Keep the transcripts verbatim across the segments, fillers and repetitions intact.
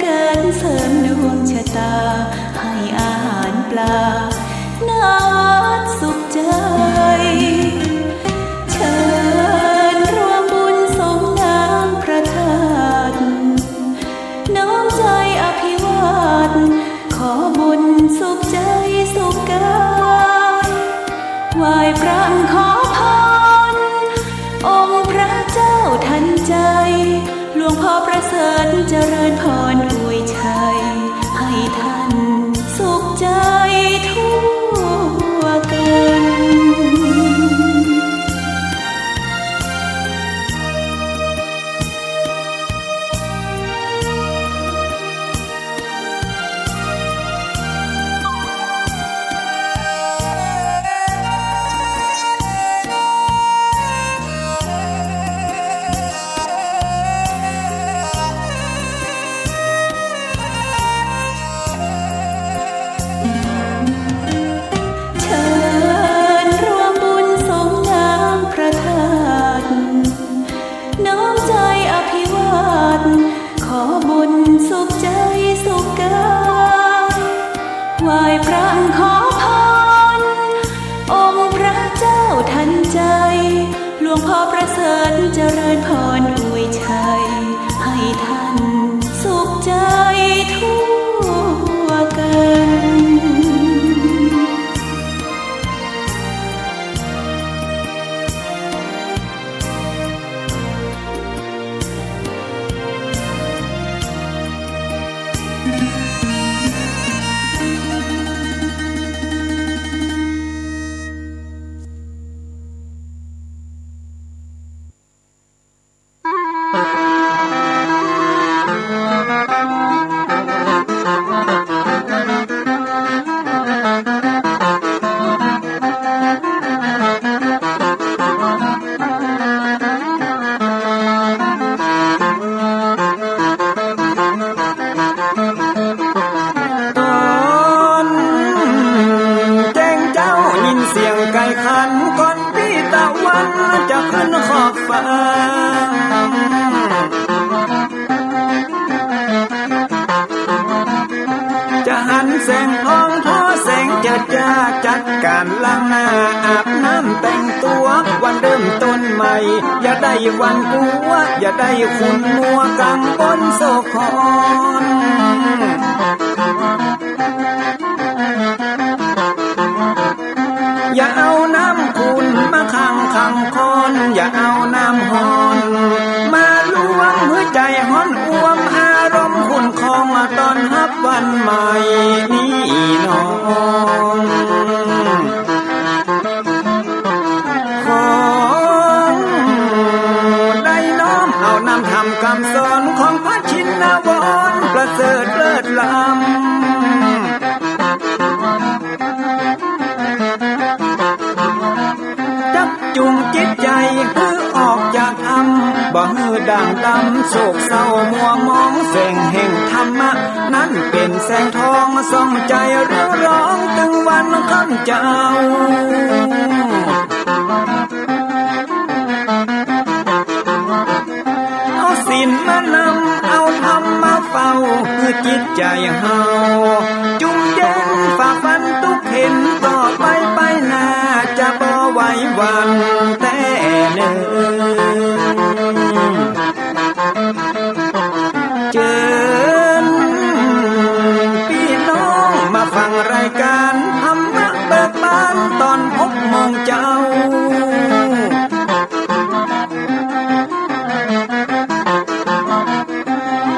เกิดเสริมดวงชะตา ให้อาหารปลา นัดสุขใจ เชิญร่วมบุญสรงน้ำพระธาตุ น้อมใจอภิวาท ขอบุญสุขใจสุขกาย ไหว้พระขอพร องค์พระเจ้าทันใจ หลวงพ่อประเสริฐเจริญพรอวยชัย ให้ท่านสุขใจทั่วกัน เชิญร่วมบุญสรงน้ำพระธาตุ น้อมใจอภิวาท ขอบุญสุขใจสุขกาย ไหว้พระขอพร องค์พระเจ้าทันใจ หลวงพ่อประเสริฐเจริญพรอวยชัย ให้ท่านสุขใจทั่วกันต๋อนแจ้งเจ๊ายินเสียงไก่ขัน ก่อนปี้ตะวันจะขึ้นขอบฟ้า จะหันแสงทองทอแสงเจิดจ้า จัดก๋านล้างหน้าอาบน้ำแต่งตั๋ว วันเริ่มต้นใหม่ อย่าได้หวั่นกั๋ว อย่าได้ขุ่นมัว กังวลโศกขอน อย่าเอาน้ำขุ่นมาขังขังคอน อย่าเอาน้ำฮ้อนมาลวง หื้อใจ๋ฮ้อนอ่วม อารมณ์ขุ่นคอง มาต้อนฮับวันใหม่นี้น้อง ขอได้น้อมเอานำธรรมกำสอน ของพระชินวรประเสริฐเลิศล้ำ จักจุงจิตใจ๋หื้อออกจากถ้ำ บ่หื้อด่างดำโศกเศร้ามัวหมอง แสงแห่งธรรมะนั้นเป๋นแสงทอง ส่องใจ๋เรืองรอง ตึงวันค่ำเจ๊า เอาศีลมานำ เอาธรรมมาเฝ้า หื้อจิตใจ๋เฮาจุ่มเย็น ฝ่าฟันตุ๊กข์เข็ญ ต่อไปไปหน้า จะบ่ไหวหวั่นแต๊เน่อ เจิญปี้น้องมาฟังรายก๋านธรรมะเบิกบาน ต๋อนหกโมงเจ๊า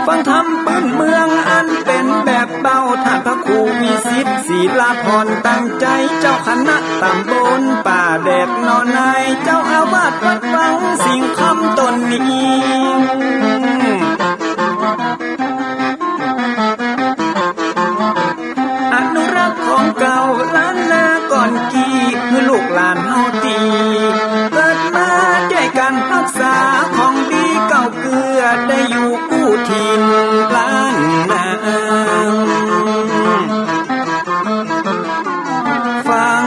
ฟังธรรมปื้นเมืองอันเป๋นแบบเบา ท่านพระครูวิสิทธิ์ ศิลาภรณ์ ตั้งใจ๋ เจ้าคณะต๋ำบลป่าแดดหนองนาย เจ้าอาวาสวัดวังสิงห์คำต๋นนี้ อนุรักษ์ของเก่าล้านนาก่อนกี้ หื้อลูกหลานเฮาตี้เกิดมา จ้วยกั๋นฮักษาของดีเก่าเกื้อ ได้อยู่กู้ถิ่นล้านนา ฟัง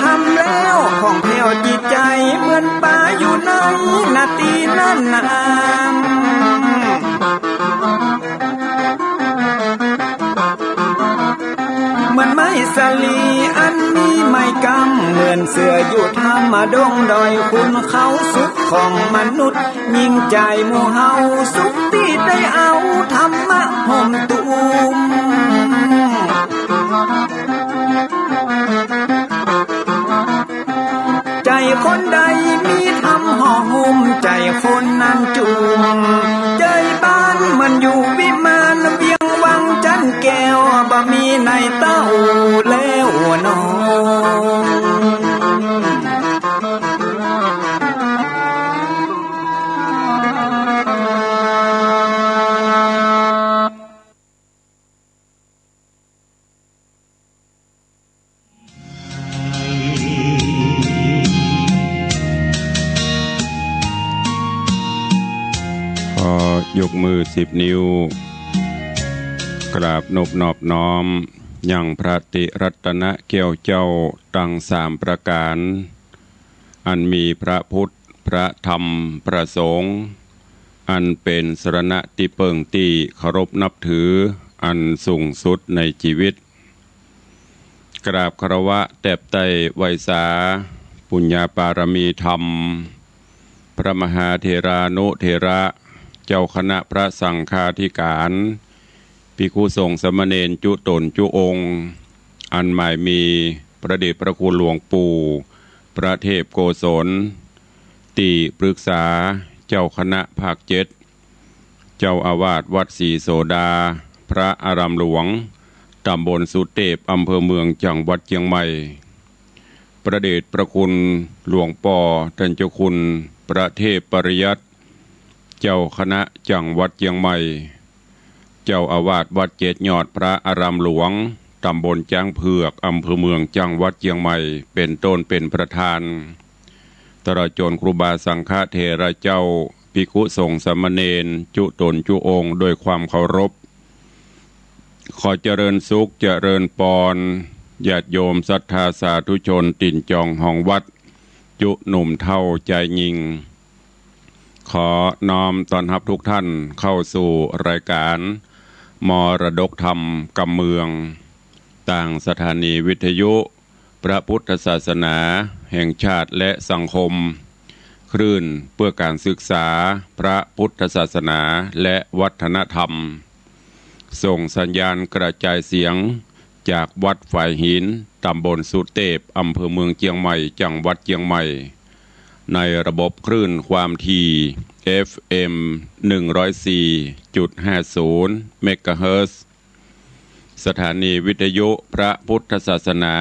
ธรรมแล้วผ่องแผ้วจิตใจ๋ เหมือนป๋าอยู่ในนาตี้นา กำเหมือนเสืออยู่ถ้ำดงดอย ขุนเขาสุขของมนุษย์ ยิ่งใจ๋หมู่เฮาสุขตี้ได้เอาธรรมะห่มตุ้ม ใจ๋คนใดมีธรรมห่อหุ้ม ใจ๋คนนั้นจุ่ม ใจ๋บ้านเหมือนอยู่วิมาน เวียงวังจันแก้ว บ่มีในเต้าแล้วหนอ ขอยกมือสิบนิ้ว กราบนบนอบน้อม ยังพระติรัตนะแก้วเจ้าตังสามประก๋าน อันมีพระพุทธ พระธรรม พระสงฆ์ อันเป๋นสรณะตี้เปิ้งตี้เคารพนับถือ อันสูงสุดในจีวิต กราบคารวะแตบไต้ไหว้สา ปุญญาปารมีธรรม พระมหาเถรานุเถระ เจ้าคณะพระสังฆาธิก๋าน ภิกขุสงฆ์สามเณรจุ๊ต๋นจุ๊องค์ อันหมายมีพระเดชพระคุณหลวงปู่ พระเทพโกศล ตี้ปรึกษาเจ้าคณะภาคเจ็ด เจ้าอาวาสวัดศรีโสดา พระอารามหลวง ต๋ำบลสุเตพ อำเภอเมือง จังหวัดเจียงใหม่ พระเดชพระคุณหลวงป้อต้านเจ้าคุณ พระเทพปริยัติ เจ้าคณะจังหวัดเจียงใหม่ เจ้าอาวาสวัดเจ็ดยอด พระอารามหลวง ต๋ำบลจ๊างเผือก อำเภอเมือง จังหวัดเจียงใหม่ เป๋นต้นเป๋นประธาน ตลอดจ๋นครูบาสังฆเถระเจ้า ภิกขุสงฆ์สามเณรจุ๊ต๋นจุ๊องค์ โดยความเคารพ ขอเจริญสุขเจริญปอน ญาติโยมศรัทธาสาธุชน ตี๋นจองฮองวัด จุ๊หนุ่มเฒ่าจายญิง ขอน้อมต้อนฮับทุกท่านเข้าสู่รายการมรดกธรรมกำเมือง ตางสถานีวิทยุพระพุทธศาสนาแห่งชาติและสังคม คลื่นเพื่อการศึกษาพระพุทธศาสนาและวัฒนธรรม ส่งสัญญาณกระจายเสียงจากวัดฝายหิน ต๋ำบลสุเตพ อำเภอเมืองเจียงใหม่ จังหวัดเจียงใหม่ ในระบบคลื่นความถี่ เอฟเอ็ม หนึ่งร้อยสี่จุดห้าศูนย์ เมกะเฮิรตซ์ สถานีวิทยุพระพุทธศาสนา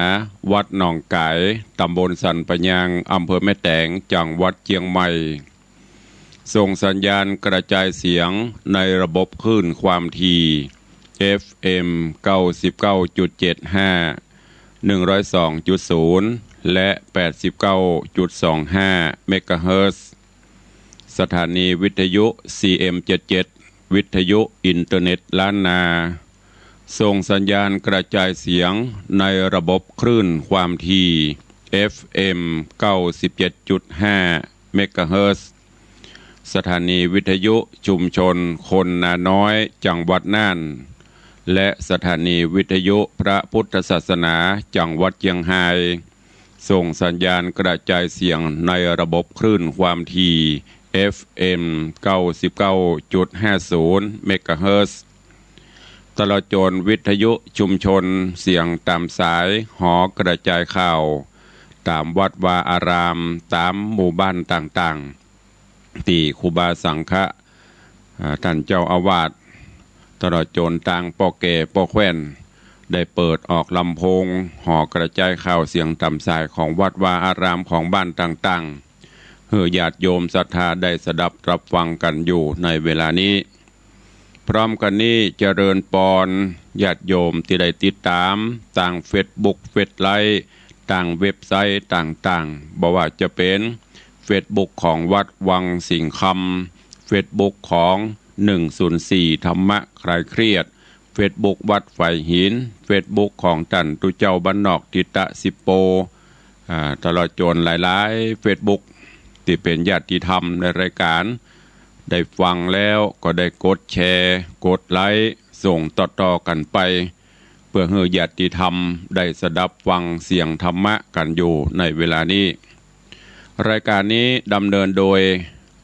วัดหนองก๋าย ต๋ำบลสันป่ายาง อำเภอแม่แตง จังหวัดเจียงใหม่ ส่งสัญญาณกระจายเสียงในระบบคลื่นความถี่ เอฟเอ็ม เก้าสิบเก้าจุดเจ็ดห้า หนึ่งร้อยสองจุดศูนย์ และ แปดสิบเก้าจุดสองห้า เมกะเฮิรตซ์ สถานีวิทยุ ซีเอ็มเจ็ดเจ็ด วิทยุอินเทอร์เน็ตล้านนา ส่งสัญญาณกระจายเสียงในระบบคลื่นความถี่ เอฟเอ็ม เก้าสิบเจ็ดจุดห้า เมกะเฮิรตซ์ สถานีวิทยุชุมชนคนนาน้อย จังหวัดน่าน และสถานีวิทยุพระพุทธศาสนาจังหวัดเจียงฮาย ส่งสัญญาณกระจายเสียงในระบบคลื่นความถี่ เอฟเอ็ม เก้าสิบเก้าจุดห้าศูนย์ เมกะเฮิรตซ์ ตลอดจ๋นวิทยุชุมชนเสียงต๋ามสายหอกระจายข่าว ต๋ามวัดวาอาราม ต๋ามหมู่บ้านต่างๆ ตี้ครูบาสังฆะ อ่า ต้านเจ้าอาวาส ตลอดจ๋นตางป้อแก่ป้อแคว่น ได้เปิดออกลำโพงหอกระจายข่าวเสียงต๋ามสายของวัดวาอารามของบ้านต่างๆ หื้อญาติโยมศรัทธาได้สดับรับฟังกั๋นอยู่ในเวลานี้ พร้อมกั๋นนี้เจริญปอนญาติโยมตี้ได้ติดต๋ามตางเฟซบุ๊ก เฟซไลฟ์ ตางเว็บไซต์ต่างๆ บ่ว่าจะเป๋นเฟซบุ๊กของวัดวังสิงห์คำ เฟซบุ๊กของ หนึ่งศูนย์สี่ ธรรมะคลายเครียด เฟซบุ๊กวัดฝายหิน เฟซบุ๊กของต้านตุ๊เจ้าบ้านนอกทิตะสิบโป อ่า ตลอดจ๋นหลายๆ เฟซบุ๊ก ตี้เป๋นญาติธรรมในรายก๋าน ได้ฟังแล้วก็ได้กดแชร์ กดไลก์ ส่งต่อๆ กั๋นไป เปื้อหื้อญาติธรรมได้สดับฟังเสียงธรรมะกั๋นอยู่ในเวลานี้ รายก๋านนี้ดำเนินโดย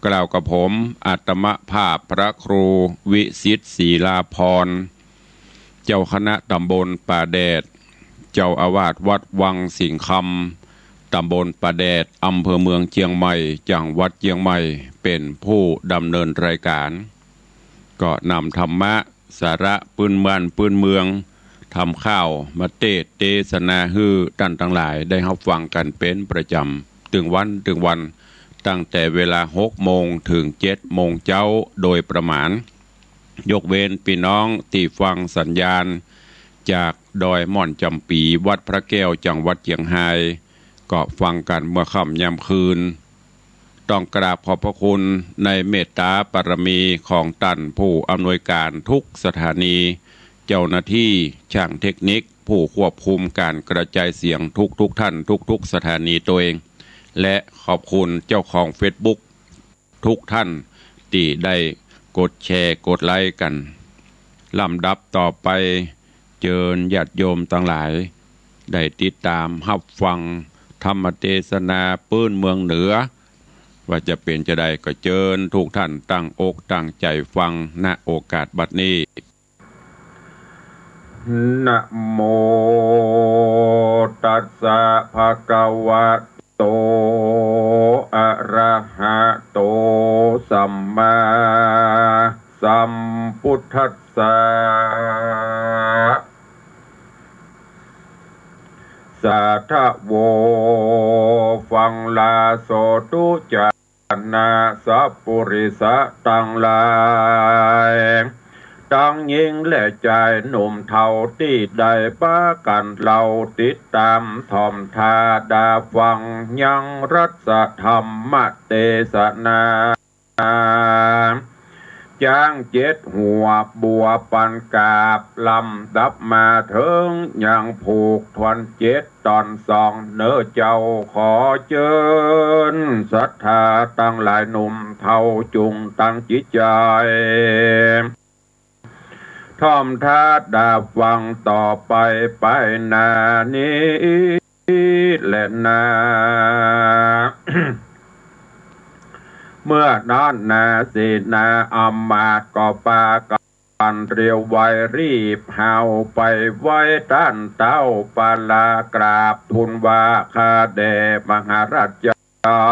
กล่าวกับผม อาตมภาพพระครูวิสิทธิ์ ศรีลาภรณ์ เจ้าคณะตำบลป่าแดด เจ้าอาวาสวัดวังสิงห์คำ ตำบลป่าแดด อำเภอเมืองเจียงใหม่ จังหวัดเจียงใหม่ เป๋นผู้ดำเนินรายก๋าน ก็นำธรรมะ สาระปื้นบ้านปื้นเมือง ธรรมข่าวมาเตสน์เตสนาหื้อต้านตังหลายได้ฮับฟังกั๋นเป๋นประจ๋ำ ตึงวันตึงวัน ตั้งแต่เวลาหกโมงเถิงเจ็ดโมงเจ๊าโดยประมาณ ยกเว้นปี้น้องตี้ฟังสัญญาณจากดอยม่อนจ๋ำปี๋ วัดพระแก้ว จังหวัดเจียงฮาย ก็ฟังกั๋นเมื่อค่ำยามคืน ต้องกราบขอบพระคุณในเมตต๋าบารมีของต้านผู้อำนวยก๋านทุกสถานี เจ้าหน้าตี้ ช่างเทคนิค ผู้ควบคุมก๋านกระจายเสียงทุกๆ ท่าน ทุกๆ สถานีตวย และขอบคุณเจ้าของเฟซบุ๊กทุกท่านตี้ได้กดแชร์กดไลก์กั๋น ลำดับต่อไป เจิญญาติโยมตังหลาย ได้ติดต๋ามฮับฟังธรรมเตสนาปื้นเมืองเหนือ ว่าจะเป๋นจาใด ก็เจิญทุกท่านตั้งอกตั้งใจ๋ฟัง ณ โอกาสบัดนี้ นะโมตัสสะ ภะคะวะโต อะระหะโต สัมมาสัมพุทธัสสะ สาธะโว ฟังลาโสตุจา นะสัปปุริสะตังหลาย ตังญิงและจายหนุ่มเฒ่าตี้ได้ปากั๋นเล่าติดต๋ามถ่อมถ้าดาฟังยังรัสธรรมเตสนา จ๊างเจ็ดหัวบัวปันกาบ ลำดับมาเถิงยังผูกถ้วนเจ็ดต๋อนสองเน่อเจ้า ขอเจิญศรัทธาตังหลายหนุ่มเฒ่าจุ่งตั้งจิตใจ๋ ถ่อมถ้าดาฟังต่อไปไปหน้านี้แลนา เมื่อนั้นนาเสนาอำมาตย์ก็ปากั๋นเตียวไวรีบหาวไปไหว้ต้านเต๊าปาลากราบทูลว่า ข้าแด่มหาราชเจ้า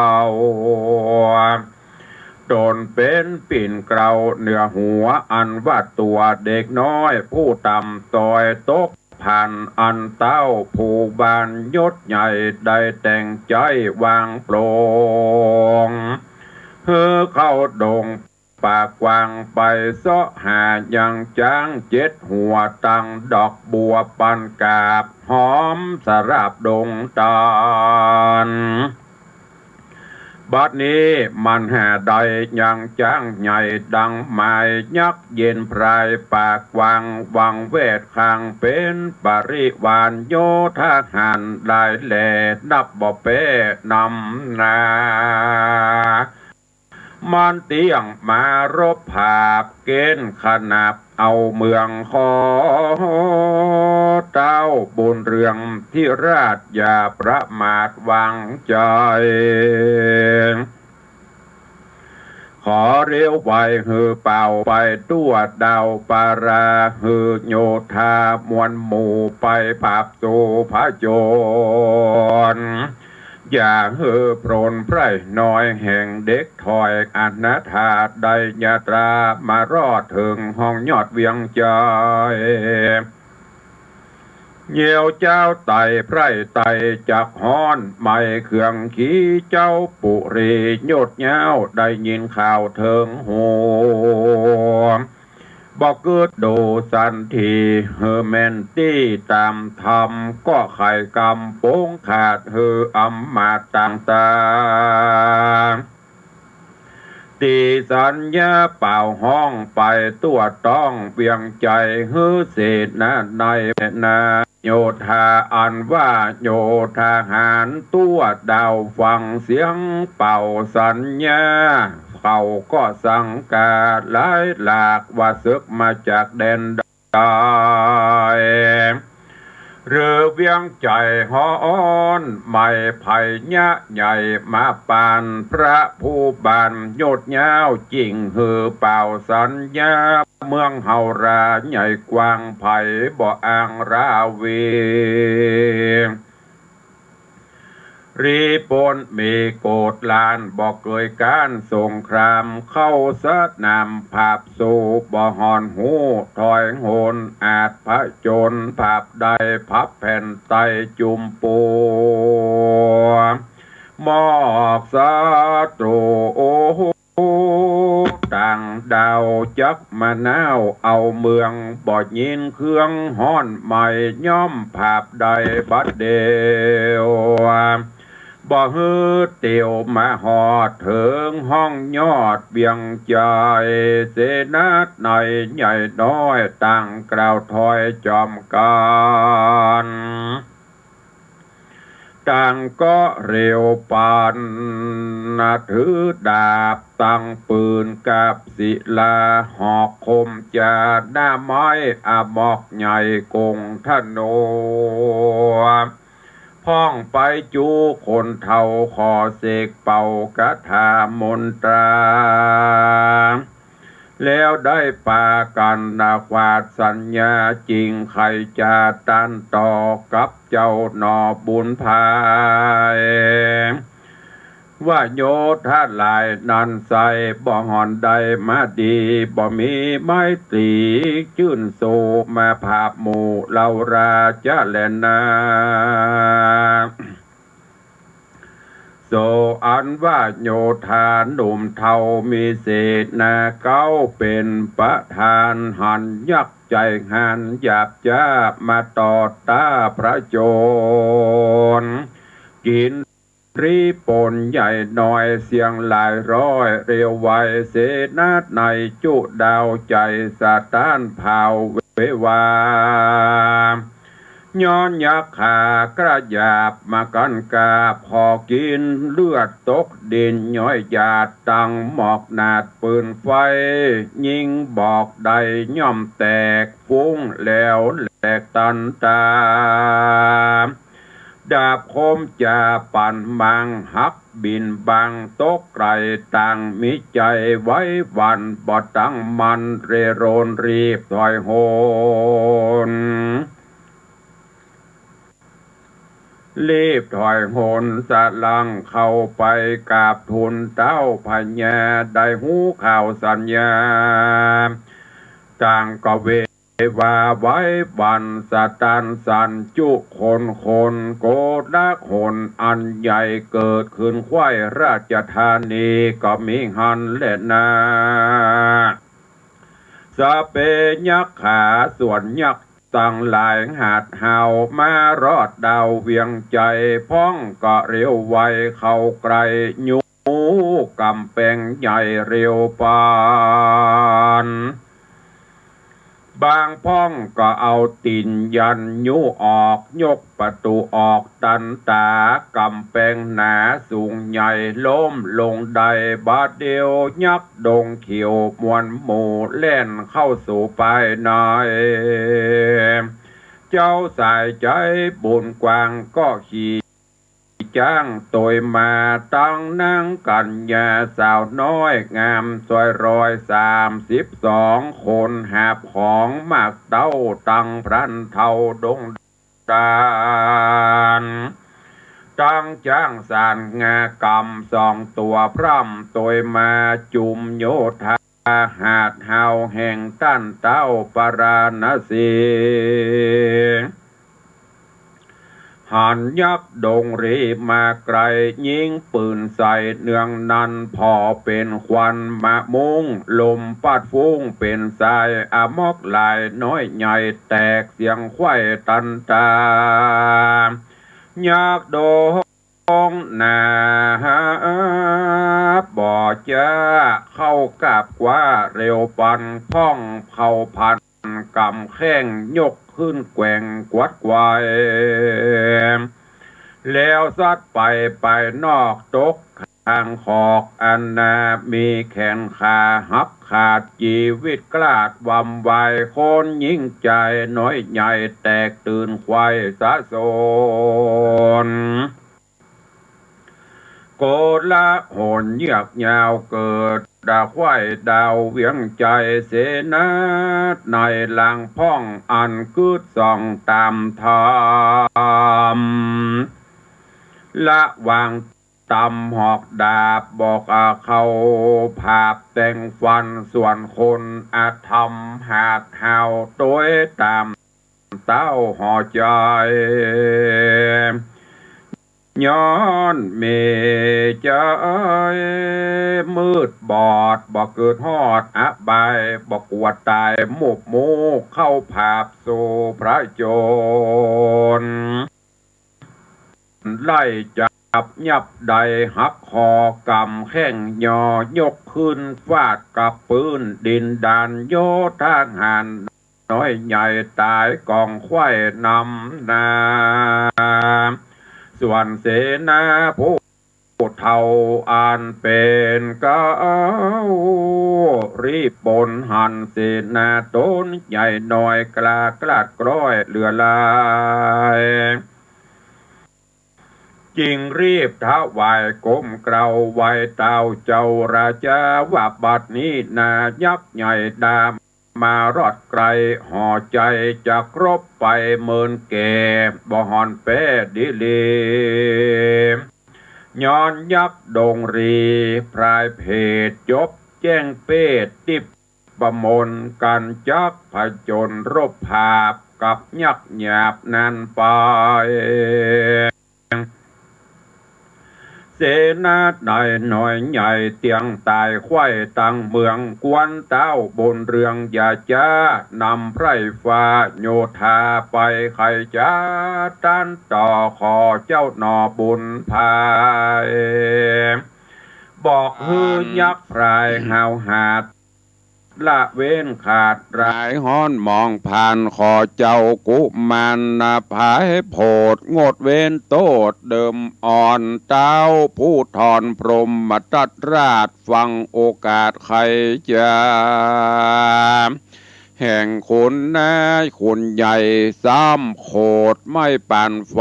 ต๋นเป๋นปิ่นเกล้าเหนือหัว อันว่าตั๋วเด็กน้อยผู้ต่ำต้อยตก ผ่านอันเต๊าผู้บ้านยศใหญ่ได้แต่งใจ๊วางโปร่ง หื้อเข้าดงป่ากว้างไปเซาะหายังจ๊างเจ็ดหัว ตังดอกบัวปันกาบหอมสะหลาบดงตาล บัดนี้มันหาได้ยังจ๊างใหญ่ดังหมาย ยักษ์เย็นพรายปากกว้าง วังเวทข้างเป๋นบริวารโยธาหารหลายแหล่ นับบ่แป๊นำหน้า มันเตี้ยงมารบผาบเก๋ณฑ์ขนาบเอาเมือง ขอเต๊าบุญเรืองธิราชอย่าประมาทวางใจ๋ ขอเลี้ยวไวหื้อเป่าไปตั๋วดาวปารา หื้อโยธามวลหมู่ไปผาบสู่ผจญ อย่าหื้อโผลนไพร่น้อยแห่งเด็กถ้อยอนาถาได้ญาตรามารอดเถิงห้องยอดเวียงใจ๋ เยียวเจ๊าไต่ไพร่ไต่จักฮ้อน ไหม้เครื่องขีเจ๊าปุรียศยาว ได้ยินข่าวเถิงหู บ่กึ๊ดดูสันที หื้อแม่นตี้ต๋ามธรรม ก็ไขกำปงขาดหื้ออำมาตย์ต่างๆ ตี้สัญญาเป่าฮ้องไปตั๋วต้องเวียงใจ๋ หื้อเสนาในแม่นาโยธา อันว่าโยธาหารตั๋วดาวฟังเสียงเป่าสัญญา เขาก็สังกาหลายหลากว่าศึกมาจากแดนใด ฤๅเวียงใจ๋ฮ้อนไหม้ ไผยะใหญ่มาปาน พระผู้บานหยุดยาว จิ่งหื้อเป่าสัญญา เมืองเฮาราใหญ่กว้าง ไผบ่อ้างราวี ริปนมีโกฏล้าน บ่เกยก๋านสงคราม เข้าสนามผาบสู้ บ่ฮ้อนฮู้ถอยหน อาจผจญผาบใด พับแผ่นไตจุ่มปัว มอกศัตรู ต่างด้าวจักมะนาวเอาเมือง บ่ยินเครื่องฮ้อนไหม้ ย่อมผาบได้บัดเดียว บ่หื้อเตียวมาฮอดเถิงห้องยอดเวียงใจ๋ เสนาในใหญ่น้อย ต่างกล่าวถอยจอมกั๋น ต่างก็เร็วปาน ถือดาบตั้งปืนกับศิลา หอกคมจ๋าหน้าไม้ อมอกใหญ่กงธนู พ่องไปจูคนเฒ่า ขอเสกเป่าคาถามนตรา แล้วได้ปากั๋นนะขวาดสัญญา จิ่งใค่จะต้านต่อกับเจ้าหน่อบุญภาย ว่าโยธาหลายนั้นใส่ บ่ฮ้อนได้มาดี บ่มีไม้ตรีจื้นสู้ มาผาบหมู่เหล่าราชะแลนา โสอันว่าโยธาหนุ่มเฒ่า มีเสนาเก๊าเป๋นประธาน หันยักษ์ใจ๋หันหยาบจ๊า มาต่อต้าพระโจร กิ๋นริปนใหญ่น้อย เสี้ยงหลายร้อยเร็วไว เสนาในจุดาวใจ๋สะต้านผาวเววา ย้อนยักษ์ขากระหยาบมากั๋นกาบ ขอกิ๋นเลือดตกดิน ย้อยหยาดตั้งหมอกหนาดปืนไฟ ยิงบอกใดย่อมแตกฟุ้ง แล้วแหลกตันตา ดาบคมจ๋าปันมัง หักบิ่นบังตกไก๋ ต่างมีใจ๋ไหวหวั่น บ่ตั้งมั่น เร่โรนรีบถอยหน รีบถอยหนสะหลั้ง เข้าไปกราบทูลเต้าพญา ได้ฮู้ข่าวสัญญา ต่างก็เววาไหวหวั่น สะต้านสั่นจุคนคน โกลาหลอันใหญ่เกิดขึ้นใคว่ราชธานี ก็มีหั้นแลนา สะเปยักขาส่วนยักษ์ตังหลาย หาดฮาวมารอดดาวเวียงใจ๋ พ่องก็เร็วไวเข้าใกล้ยุ ก๋ำแปงใหญ่เร็วปาน บางพ่องก็เอาตี๋นยันยุออก ยกประตู๋ออกตันต๋า ก๋ำแปงหนาสูงใหญ่ล้มลงได้ บ่าเดี่ยวยักษ์ดงเขียวมวลหมู่ แล่นเข้าสู่ภายใน เจ้าสายใจ๋บุญกว้างก็ขี่ จ้างตวยมา ตังนางกัญญาสาวน้อยงาม สวยร้อยสามสิบสองคน หาบของมากเต้า ตังพรานเฒ่าดงดาน ตังจ๊างสานงากำสองตั๋ว พร่ำตวยมาจุมโยธา หาดฮาวแห่งต้านเต้าปาราณสี หันยักษ์ดงรีมาไก๋ ยิงปืนใส่เนืองนั้น ผ่อเป๋นควันมะมุง ลมปาดฟุ้งเป๋นสาย อมอกหลายน้อยใหญ่แตก เสียงไขว่ตันตา ยักษ์ดง หนาบ่จ๊าเข้ากราบกว้า เร็วปันพ่องเข้าพันก๋ำแข้ง ยกขึ้นแกว่งกวัดไกว แล้วสัดไปไปนอกตก างขอกอันนา มีแขนขาหักขาด จีวิตกล้าดวำไว คนยิ่งใจ๋น้อยใหญ่ แตกตื่นไขว้สะสน โกลาหลเยือกยาวเกิด ดาไขว้ดาวเวียงใจ๋ เสนาในหลังพ่องอันกึ๊ดส่องต๋ามธรรม ละหว่างต๋ำหอกดาบบอกอาเข้าผาบแต่งฟัน ส่วนคนอธรรมหาดหาวโตยต๋าม เต้าห่อใจ๋ ย้อนมีใจ๋มืดบอด บ่เกิดฮอดอบาย บ่กั๋วต๋าย มุบมูเข้าผาบสู่พระโจร ไล่จับยับได้หักคอกำแข้งยอยกขึ้นฟาดกับปื้น ดินดานโยธาหาร น้อยใหญ่ต๋ายก๋องไขว้นำหน้า ส่วนเสนาผู้เฒ่าอันเป๋นเก๊า รีบปนหันเสนาต๋นใหญ่น้อย กล้ากลาดกล้อยเหลือหลาย จึงรีบถวายก้มเกล้าไหว้เต้าเจ้าราจาว่า บัดนี้นายักษ์ใหญ่ดามารอดไกล ห่อใจ๋จักรบไปเมินแก่ บ่ห่อนแป๊ดีหลี ย้อนยักษ์ดงรีพรายเพศ จบแจ้งเพศติบ ประมนกั๋นจักผจญรบผาบกับยักษ์หยาบนั้นไป เสนาในน้อยใหญ่เตียงต๋ายไขว้ตังเมือง กวนเต้าบุญเรืองอย่าจ๊า นำไพร่ฟ้าโยธาไปไขจ๋า ต้านต่อขอเจ้าหน่อบุญภาย บอกหื้อยักษ์พรายหาวหาด ละเว้นขาดหลายฮ้อนหมองผ่าน ขอเจ้ากุมารนาภายโผด งดเว้นโต้ษเดิมอ่อน เต้าผู้ทอนพรหมทัตราช ฟังโอกาสไขจ๋า แห่งขุนน้อยขุนใหญ่ ซ้ำโขดไม้ปานไฟ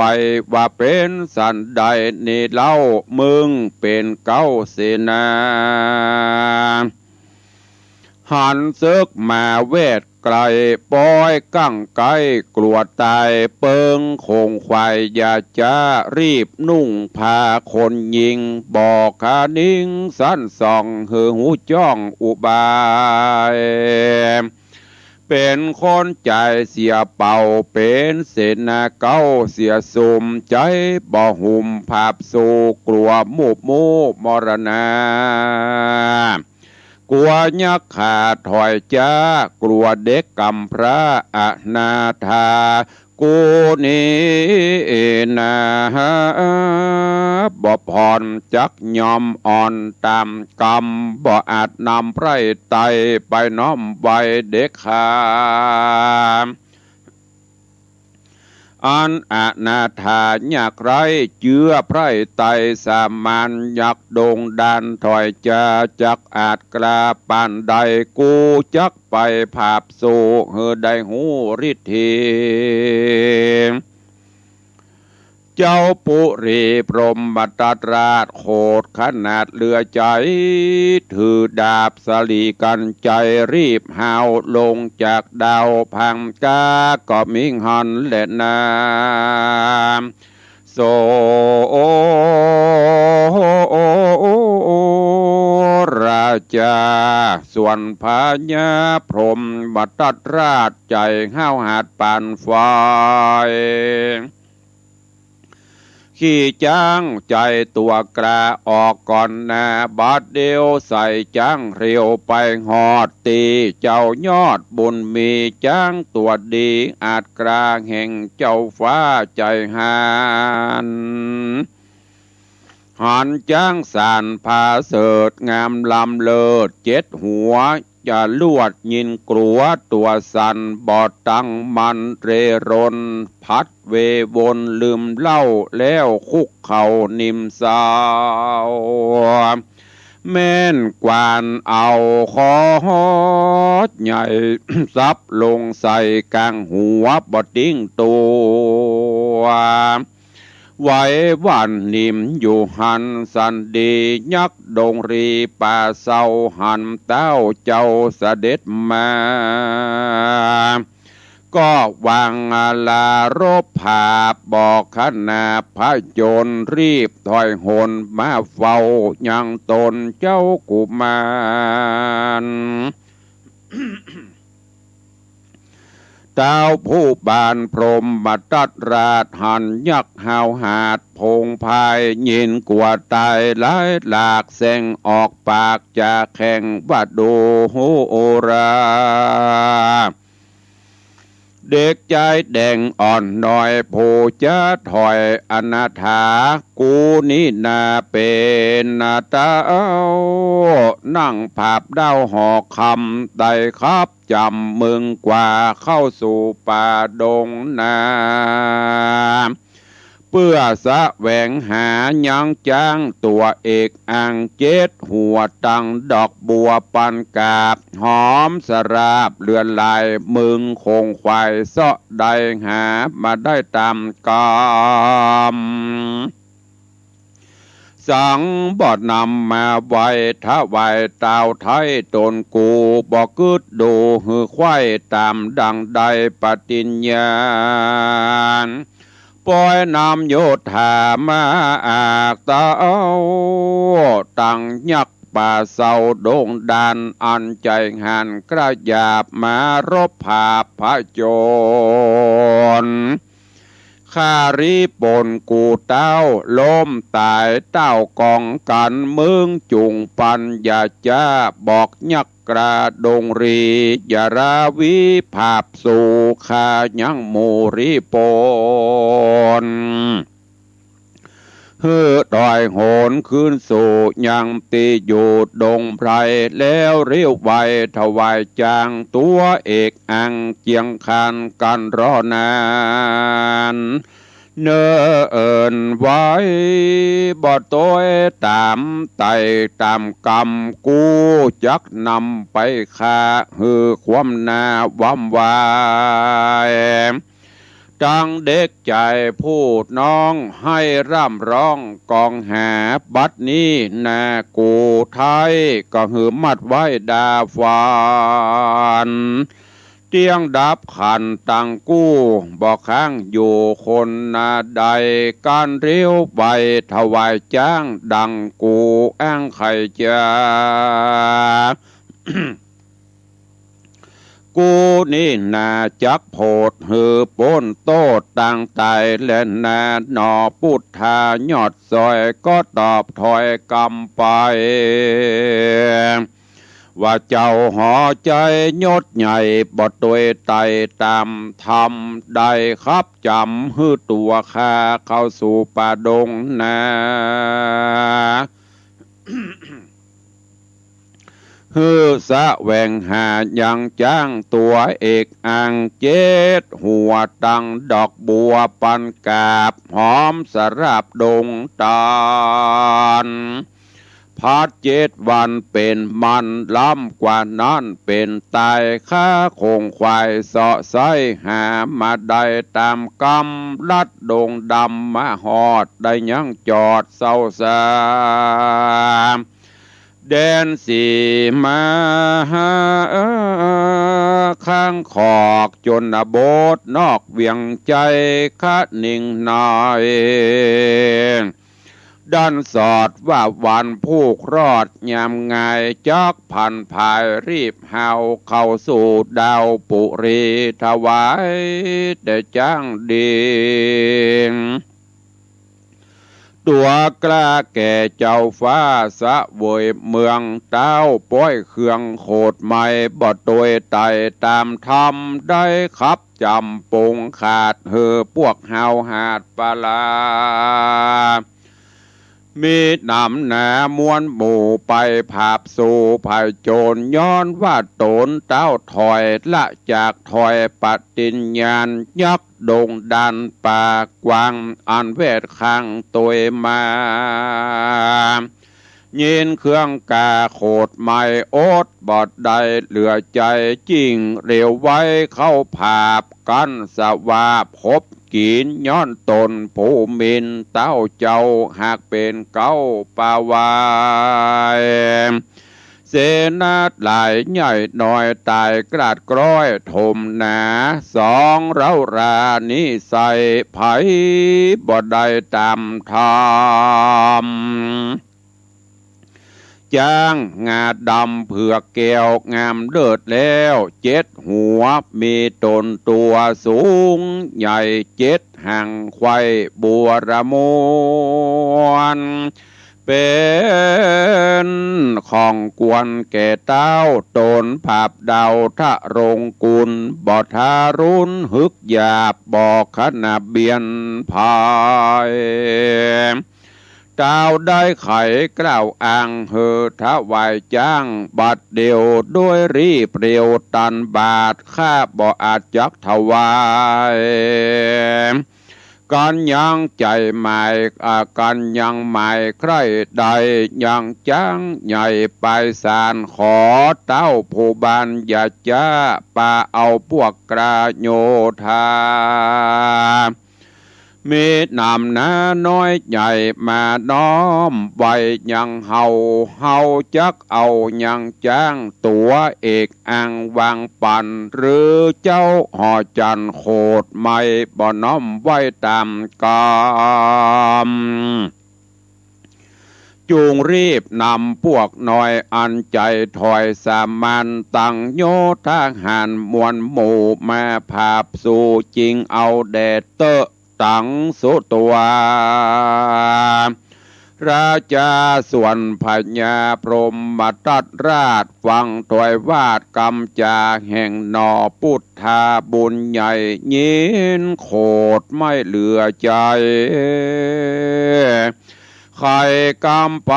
ว่าเป๋นสันใดนี้เล่า มึงเป๋นเก๊าเสนา หันเสิกมาแวดไกล ป๊อยกั้งใก้กลัวต๋าย เปิงขงขวายอย่าจ๊า รีบนุ่งผ้าคนหญิง บ่คะนิงสันส่อง หื้อฮู้จ้องอุบาย เป๋นคนใจ๋เสียเป่า เป๋นเสนาเก๊าเสียสุม ใจ๋บ่หุมผาบสู่ กลัวมูบมูมรณา กั๋วยักษ์ขาถอยจ๊า กั๋วเด็กก๋ำพร้าอนาถา กูนี้นา บ่ผ่อนจักยอมอ่อนต๋ามกำ บ่อาจนำไพร่ไตไปน้อมไว้เด็กขาด อันอนาถายากไร้เจื้อไพร่ไตสามัญ ยักษ์ดงดานถอยจ๋า จักอาจกล้าปานใด กูจักไปผาบสู่ หื้อได้ฮู้ฤทธี เจ้าปุรีพรหมทัตราช โขดขนาดเหลือใจ๋ ถือดาบสลีกัญไชย รีบหาวลงจากดาว พังกาก็มิ่งหันแลนา โส ราจา ส่วนพญาพรหมทัตราช ใจ๋ห้าวหาดปานไฟ ขี่จ๊างใจ๋ตั๋วกล้าออกก่อนหน้า บาดเดี่ยวใส่จ๊างเร็วไปฮอดตี้ เจ้ายอดบุญมีจ๊างตั๋วดี อาจกล้าแห่งเจ้าฟ้าใจ๋หัน หันจ๊างสารผาเสริฐงามล้ำเลิศเจ็ดหัว จรวดยินกลัวตั๋วสั่น บ่ตั้งมั่นเร่ร่น พลัดเววนลืมเล่า แล้วคุกเข่านิมเสา แม่นกว้านเอาขอดใหญ่ สับลงใส่ก๋างหัวบ่ติงตั๋ว ไหวหวั่นนิมอยู่หั้นสันดี ยักษ์ดงรีป่าเซาหัน เต๊าเจ้าเสด็จมา ก็วางลารบผาบบอกขนาผจญ รีบถอยหนมาเฝ้ายังต๋นเจ้ากุมาร เต๊าผู้บานพรหมทัตราชหัน ยักษ์ห้าวหาญผงพาย ยินกลัวต๋ายหลายหลาก แสงออกปากจ๋าแข็งว่า ดูรา เด็กจายแดงอ่อนน้อย ผู้จะถอยอนาถา กูนี้นาเป๋นเต๊า นั่งผาบดาวหอกคำ ได้ขับจ๋ำเมืองกว่า เข้าสู่ป่าดงนา เปื้อแสวงหายังจ๊างตั๋วเอกอัง เจ็ดหัวตังดอกบัวปันกาบ หอมสราบเลือนลาย เมืองคงควายเซาะได้หามาได้ต๋ามกำ สังบ่นำมาไหว้ถวายเต๊าไท้ต๋นกู บ่กึ๊ดดูหื้อใคว่ต๋ามดังได้ปฏิญญาณ ปอยนำโยธามาอากเต๊า ตังยักษ์ป่าเซาดงด่าน อันใจ๋หันกระหยาบมารบผาบผจญ ข้ารีปนกูเต๊า ล้มต๋ายเต้ากองกั๋น มึงจุ่งปัญญาจ้า บอกยักษ์กระดงรี อย่าราวีผาบสู่ ข้ายังหมู่รีปน หื้อถอยหนคืนสู่ยังตี้อยู่ดงไพร แล้วเลี้ยวไหว้ถวายจ๊างตั๋วเอกอัง เจียงคานกั๋นรอนาน เนิ่นไหวบ่ตวยต๋ามไต่ต๋ามกำ กูจักนำไปฆ่า หื้อความหน้าว้ำวาย ตังเด็กจายผู้น้อง ให้ร่ำร้องกองหา บัดนี้นากูไท้ ก็หื้อมัดไว้ดาฟัน เตี้ยงดับขันตังกู้ บ่ค้างอยู่คนนาใด ก๋านเลี้ยวไหว้ถวายจ๊าง ดังกูอ้างไขจ๋า กูนี้นาจักโผดหื้อป๊นโต้ษตังต๋ายแลนา หนอปุทธายอดซอย ก็ตอบถอยกำไป ว่าเจ้าหอใจ๋ยศใหญ่ บ่ตวยไต่ต๋ามธรรม ได้ขับจ๋ำหื้อตั๋วข้า เข้าสู่ป่าดงนา หื้อแสวงหายังจ๊างตั๋วเอกอัง เจ็ดหัวตังดอกบัวปันกาบ หอมสราบดงต๋าล ผัดเจ็ดวันเป๋นมัน ล้ำกว่านั้นเป๋นต๋าย ข้าคงควายเซาะไส้หามาได้ต๋ามกำ ลัดดงดำมาฮอด ได้ยังจอดเซาสา แดนสีมาหาข้างขอกชนบท นอกเวียงไจ้คะนิงหน่อย ดันสอดว่าวันผู้รอดยามงาย จักผันผายรีบเฮา เข้าสู่ดาวปุรี ถวายแด่จ๊างดิง ตั๋วกล้าแก่เจ้าฟ้าเสวยเมือง เต๊าป้อยเครื่องโขดไหม้ บ่ตวยไต่ต๋ามธรรม ได้ขับจ๋ำปงขาด หื้อปวกเฮาหาดปลา มีหนำหนามวลหมู่ไปผาบสู่ผายโจร ย้อนว่าต๋นเต้าถอย ละจากถอยปฏิญญาณ ยักษ์ดงดันป่ากว้าง อันแวดข้างตวยมา ยินเครื่องกาโขดไหม้ อดบ่ได้เหลือใจ๋ จิ่งเร็วไวเข้าผาบ กั้นสวาบคบกิ๋น ย้อนต๋นผู้หมิ่นเต้าเจ้า หากเป๋นเก๊าปาวาย เสนาหลายใหญ่น้อย ต๋ายกราดกร้อยถมหนา สองเร้ารานิสัย ใผบ่ได้ต๋ามธรรม จ๊างงาดำเผือกแก้วงามเลิศแล้ว เจ็ดหัวมีต๋นตั๋วสูงใหญ่ เจ็ดหางไขว่บัวระมวล เป๋นของควรแก่เต้า ต๋นผาบดาวทะรงกุล บ่ทารุณหึกหยาบ บ่ขนาเบียนภัย เต้าได้ไขกล่าวอ้าง หื้อถวายจ๊างบัดเดี่ยว ด้วยรีบเร็วตันบาท ข้าบ่อาจจักถวาย กันยังใจ๋หมาย อ่า กันยังหมายใคร่ใด ยังจ๊างใหญ่ไปศาล ขอเต้าผู้บานอย่าจ๊า ปาเอาพวกกล้าโยธา มีหนำหนาน้อยใหญ่มาน้อมไว้ยังเฮา เฮาจักเอายังจ๊างตั๋วเอกอ้างวางปัน หรือเจ้าหอจันทร์โขดไหม้ บ่น้อมไว้ต๋ามกำ จุ่งรีบนำพวกน้อยอันใจ๋ถอยสามัญ ตังโยธาหารมวลหมู่มาผาบสู่ จิ่งเอาแด่เต๊อะตังสุตัว ราจาส่วนพญาพรหมทัตราช ฟังถ้อยวาจากำจ๋าแห่งหน่อ พุทธาบุญใหญ่ยินโขดไหม้เหลือใจ๋ ใค่กำไป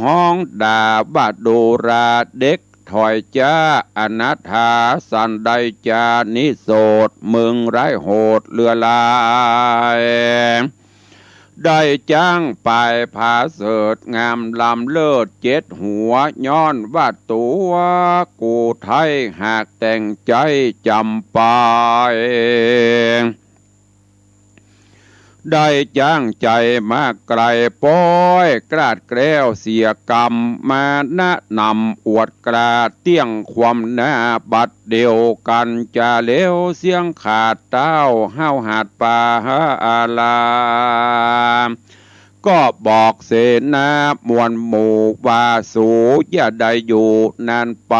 ฮ้องด่าว่า ดูราเด็กถอยจ๊า อนาถาสันใดจา นิโสดมึงร้ายโหดเหลือหลาย ได้จ๊างปายผาเสริฐงามล้ำเลิศเจ็ดหัว ย้อนว่าตั๋วกู้ไท้หากแต่งใจ๊จ๋ำไป ได้จ๊างใจ๋มาไก๋ป๊อย กราดแกล้วเสียกำ มาแนะนำอวดกล้าเตี้ยงความหน้า บัดเดี่ยวกั๋นจะเลวเสี้ยงขาด เต้าห้าวหาดป่าอาลา ก็บอกเสนามวลหมู่ว่า สูอย่าได้อยู่นานไป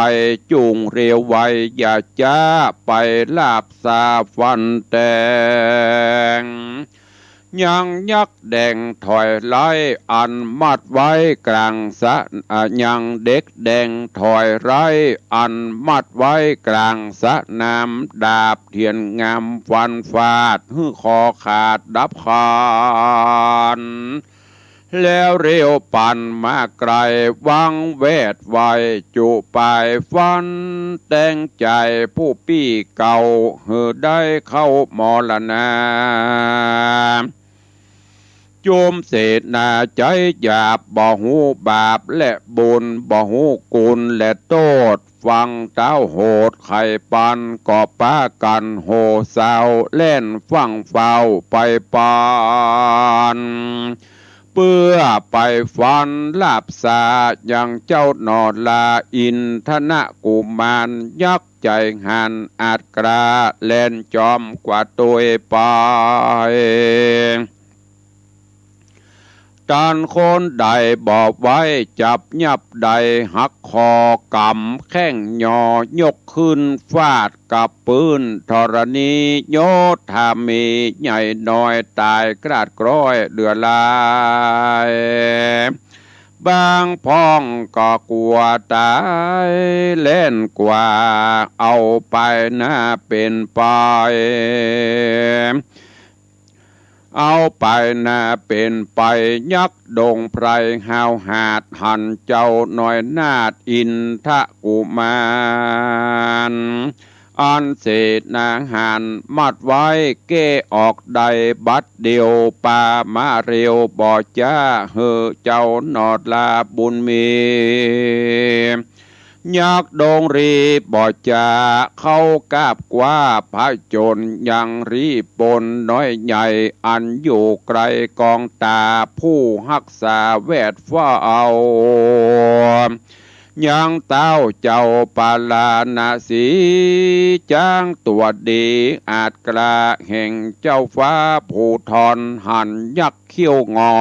จุ่งเร็วไวอย่าจ๊า ไปลาบสาฟันแตง ยังยักษ์แดงถอยไล่ อันมัดไว้กลางสะ อ่า ยังเด็กแดงถอยไล่ อันมัดไว้กลางสนาม ดาบเทียนงามฟันฟาด หื้อคอขาดดับคา แล้วเร็วปั๋นมาไก๋ วังแวดไวจุปายฟัน แตงใจ๋ผู้ปี้เก่า หื้อได้เข้ามรณา จุมเสนาใจ๋หยาบ บ่ฮู้บาปและบุญ บ่ฮู้คุณและโต้ษ ฟังเต้าโหดไขปัน ก็ปากั๋นโห่เศร้า แล่นฟั่งเฝ้าไปปั๋น เปื้อไปฟันลาบสา ยังเจ้าหน่อลาอินทนกุมาร ยักษ์ใจ๋หันอาจกล้า แล่นจอมกว่าตวยไป ต้านคนใดบ่ไหวจับยับได้ หักคอกำแข้งยอยกขึ้นฟาดกับปื้นธรณี โยธามีใหญ่น้อยต๋ายกราดกร้อยเหลือหลาย บางพ่องก็กลัวต๋าย แล่นกว่าเอาไปหน้าเป๋นไป เอาไปนาเป๋นไปยักษ์ดงไพรห้าวหาญ หันเจ้าน้อยนาถอินทกุมาร อันเสนาหารมัดไว้แก้ออกได้บัดเดียว ปามาเร็วบ่จ๊า หื้อเจ้าหนอลาบุญมี ยักษ์ดงรีบบ่จ๊า เข้ากราบกว้าผจญ ยังรีบปนน้อยใหญ่ อันอยู่ไกลกองต๋า ผู้ฮักษาแวดเฝ้า ยังเต้าเจ้าปาราณสี จ๊างตั๋วดีอาจกล้า แห่งเจ้าฟ้าภูธร หันยักษ์เขี้ยวงอ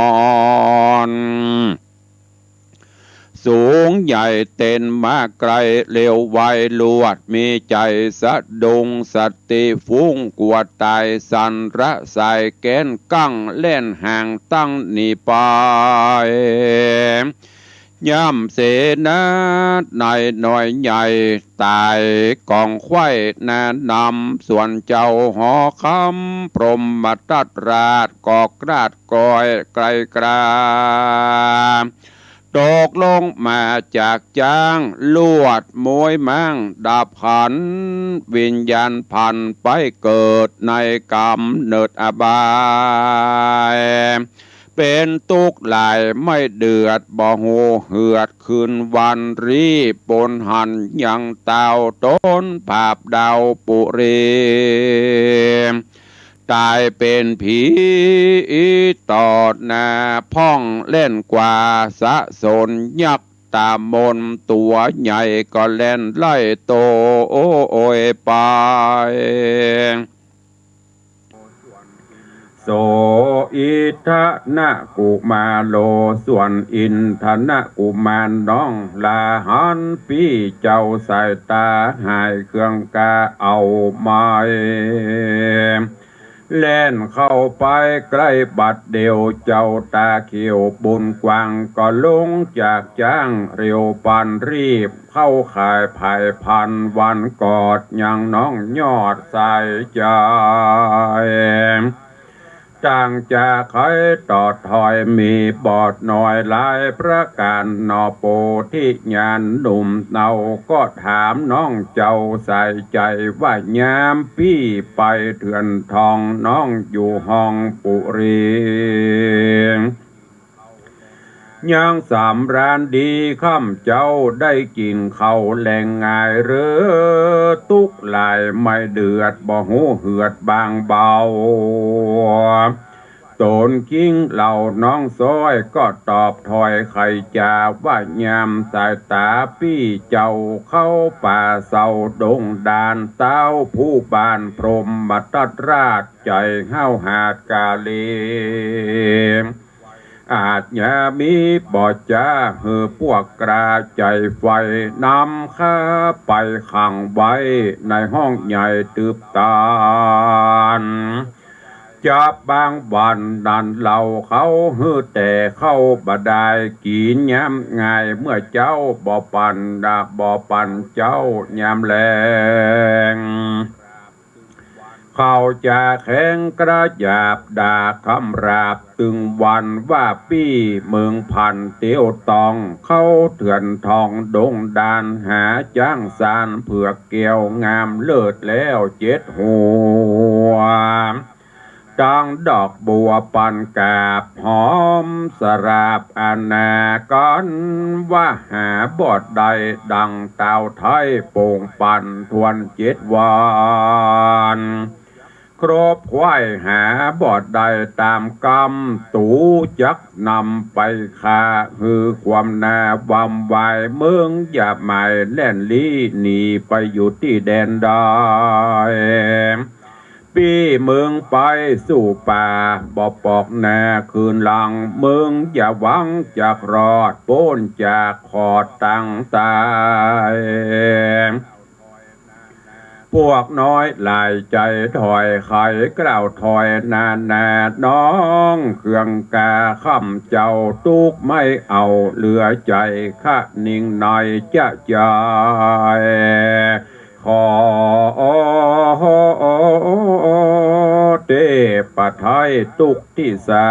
น สูงใหญ่เต้นมาไกล เร็วไวลวดมีใจ๋สะดุ้ง สติฟุ้งกั๋วต๋าย สั่นระสายแก๊นกั้ง แล่นห่างตั้งหนีไป ย่ำเสนาในน้อยใหญ่ ต๋ายก๋องไขว้หน้านำ ส่วนเจ้าหอคำพรหมทัตราช ก็กราดกอยไกลกรา ตกลงมาจากจ๊าง ลวดม้วยมั่งดับขัน วิญญาณผันไปเกิดในก๋ำเนิดอบาย เป๋นตุ๊กข์หลายไม่เดือด บ่ฮู้เหือดคืนวัน รีบปนหันยังเต้าต๋น ผาบดาวปุรี ต๋ายเป๋นผีต่อหน้าพ่อง แล่นกว่าสะสนยักษ์ต๋ามน ตั๋วใหญ่ก็แล่นไล่โตยไป โส อินทนกุมาโร ส่วนอินทนกุมารน้องลาหันปี้เจ้า สายต๋าหายเคืองกาเอาไม้ แล่นเข้าไปใก้บัดเดี่ยว เจ้าต๋าเขียวบุญกว้าง ก็ลงจากจ๊างเร็วปานรีบ เข้าข่ายผายพันวันกอด ยังน้องยอดสายใจ๋ ต่างจากใครตอดถอย มีบอดน้อยหลายประก๋าน หนอโปธิญาณหนุ่มเนา ก็ถามน้องเจ้าสายใจ๋ว่า ยามปี้ไปเถื่อนทอง น้องอยู่ห้องปุรี ยังสำราญดี ค่ำเจ๊าได้กิ๋นข้าวแลงง่ายหรือ ตุ๊กข์หลายไม่เดือด บ่ฮู้เหือดบางเบา ต๋นคิงเหล่าน้องซ้อย ก็ตอบถ้อยไขจ๋าว่า ยามสายต๋าปี้เจ้า เข้าป่าเซาดงดาน เต้าผู้บ้านพรหมทัตราช ใจ๋ห้าวหาญกาเล อาจยามีบ่จ๊า หื้อปวกกล้าใจ๋ใฝ่ นำข้าไปขังไว้ในห้องใหญ่ตึบตัน จับบางวันนั้นเล่า เขาหื้อแต่ข้าวบ่ดาย กิ๋นยามง่ายเมื่อเจ๊า บ่ปันดา บ่ปันเจ๊ายามแลง เขาจะแข็งกระหยาบด่าคำหยาบตึงวัน ว่าปี้เมืองผันเตียวตอง เข้าเถื่อนทองดงดาน หาจ๊างซานเผือกแก้วงามเลิศแล้วเจ็ดหัว ตังดอกบัวปันกาบหอมสราบอาณา กั๋นว่าหาบ่ได้ดังตาวไทย โป่งปันทวนเจ็ดวัน ครบไขว้หาบ่ได้ต๋ามกำ ตูจักนำไปฆ่า หื้อความหน้าหว่ำไหว เมืองอย่าหมายแล่นลี้หนีไปอยู่ตี้แดนใด ปี้เมืองไปสู่ป่า บ่ปอกหน้าคืนหลัง เมืองอย่าหวังจักรอด ป๊นจากขอดตังต๋าย ปวกน้อยหลายใจ๋ถอย ใค่กล่าวถ้อยนานา น้องเคืองกา ค่ำเจ๊าตุ๊กข์ไม่เอา เหลือใจ๋คะนิงหน่อยจะใจ๋ ขอเต ประไทยตุ๊กทิศา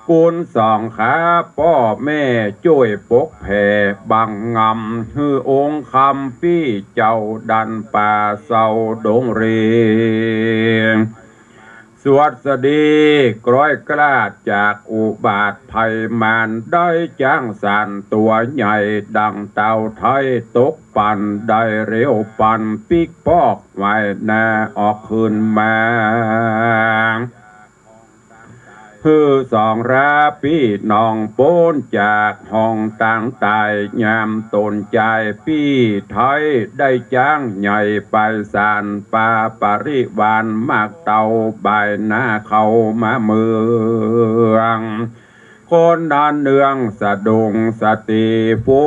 กุณสองขาป้อแม่จ้วยปกแผ่บังงำ หื้อองค์คำปี้เจ้าดันป่าเศร้าดงเรียง สวัสดีกร้อยกล้าจากอุบาทภัยมาร ได้จ๊างสารตั๋วใหญ่ดังเต่าไทยตกปั่น ได้เร็วปั่นปิ๊กปอกไหวนาออกคืนมา หื้อสองราปี้น้องป๊นจากห้องตางต๋าย ยามต๋นจายปี้ไทยได้จ๊างใหญ่ไปสาน ปาปริวารมากเต้าบ่ายหน้าเข้ามาเมือง คนนั้นเนืองสะดุ้งสติฝู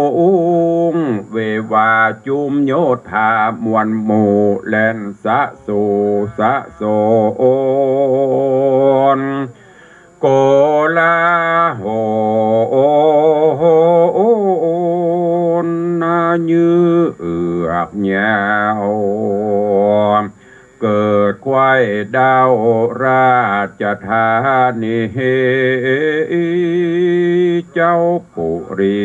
ง เววาจุมโยธามวลหมู่แล่นสะสู่สะโสน โกลาหลนายื้อเอือกยาว เกิดไขว้ดาวราชธานี เจ้าปุรี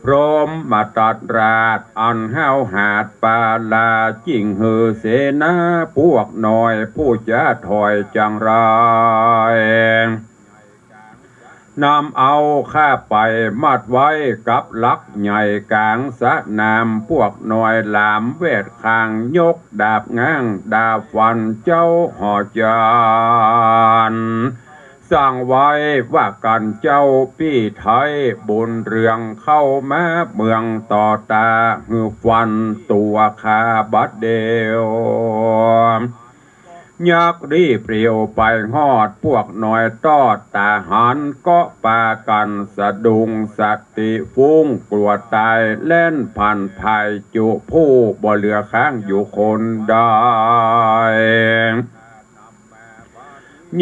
พรหมตัดราชอันห้าวหาญปาลา จึงหื้อเสนาพวกน้อยผู้จะถอยจังไร นำเอาข้าไปมัดไว้กับหลักใหญ่ก๋างสนาม พวกน้อยหลามแวดข้าง ยกดาบง้างดาบฟันเจ้าหอจาน สั่งไว้ว่ากั๋นเจ้าปี้ไทยบุญเรือง เข้ามาเมืองต่อต๋า หื้อฟันตั๋วข้าบัดเดี่ยว ยักษ์รีบเร็วไปฮอด พวกน้อยตอดต๋าหัน ก็ปากั๋นสะดุ้งสติฟุ้งกลัวต๋าย แล่นผ่านพายจุผู้บ่เหลือข้างอยู่คนใด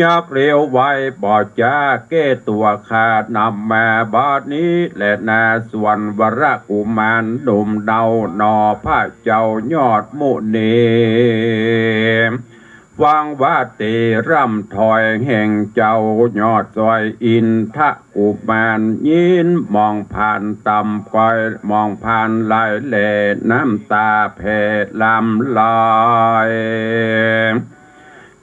ยักษ์เร็วไวบ่จ๊าแก้ตั๋วข้านำมาบัดนี้แลนา ส่วนวรกุมารหนุ่มเนาหน่อ พระเจ้ายอดมุนี ฟังว่าเตร่ำถ้อยแห่งเจ้ายอดสอยอินทกุมาร ยินมองผ่านต่ำก้อย มองผ่านไหลแลน้ำต๋าแผ่ลำไหล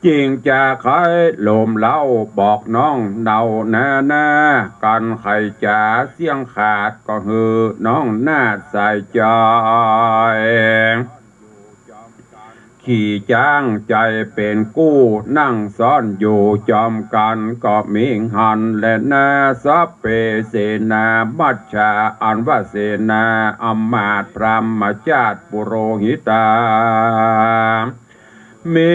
จึงจะใค่ลมเล้าบอกน้องเนานานา กั๋นใค่จ๋าเสี้ยงขาด ก็หื้อน้องนาดใส่ใจ๋ ขี่จ๊างใจ๋เป๋นกู้ นั่งซ้อนอยู่จอมกั๋น ก็มีหั้นแลนา สัพเพเสนามัชฌา อันว่าเสนาอำมาตย์พราหมจาติปุโรหิตา มี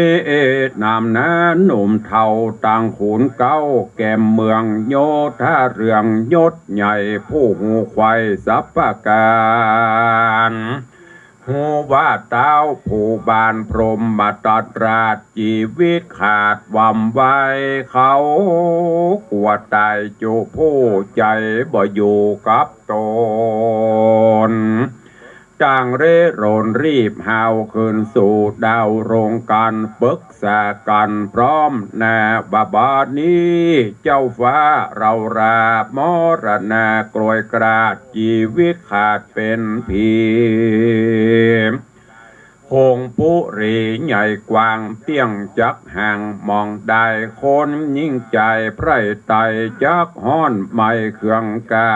นำนาหนุ่มเฒ่าตังขุนเก๊า แก่มเมืองโยธาเรืองยศใหญ่ ผู้ฮู้ไขว่สรรพก๋าน ฮู้ว่าเต๊าผู้บ้านพรหมตัดราช จีวิตขาดวำไว้ เขากลัวต๋ายจุผู้ใจ๋บ่อยู่กับต๋น ต่างเร่รนรีบฮาวขึ้นสู่ดาวโรงกั๋น ปึกษากั๋นพร้อมนาว่าบัดนี้เจ้าฟ้าเฮาลามรณาโกยกราด จีวิตขาดเป๋นผี หงส์ปุรีใหญ่กว้างเตี้ยงจักห่าง หม่องได้คนยิ่งใจ๋ใผร่ไตร่ จักฮ้อนไหม้เคืองกา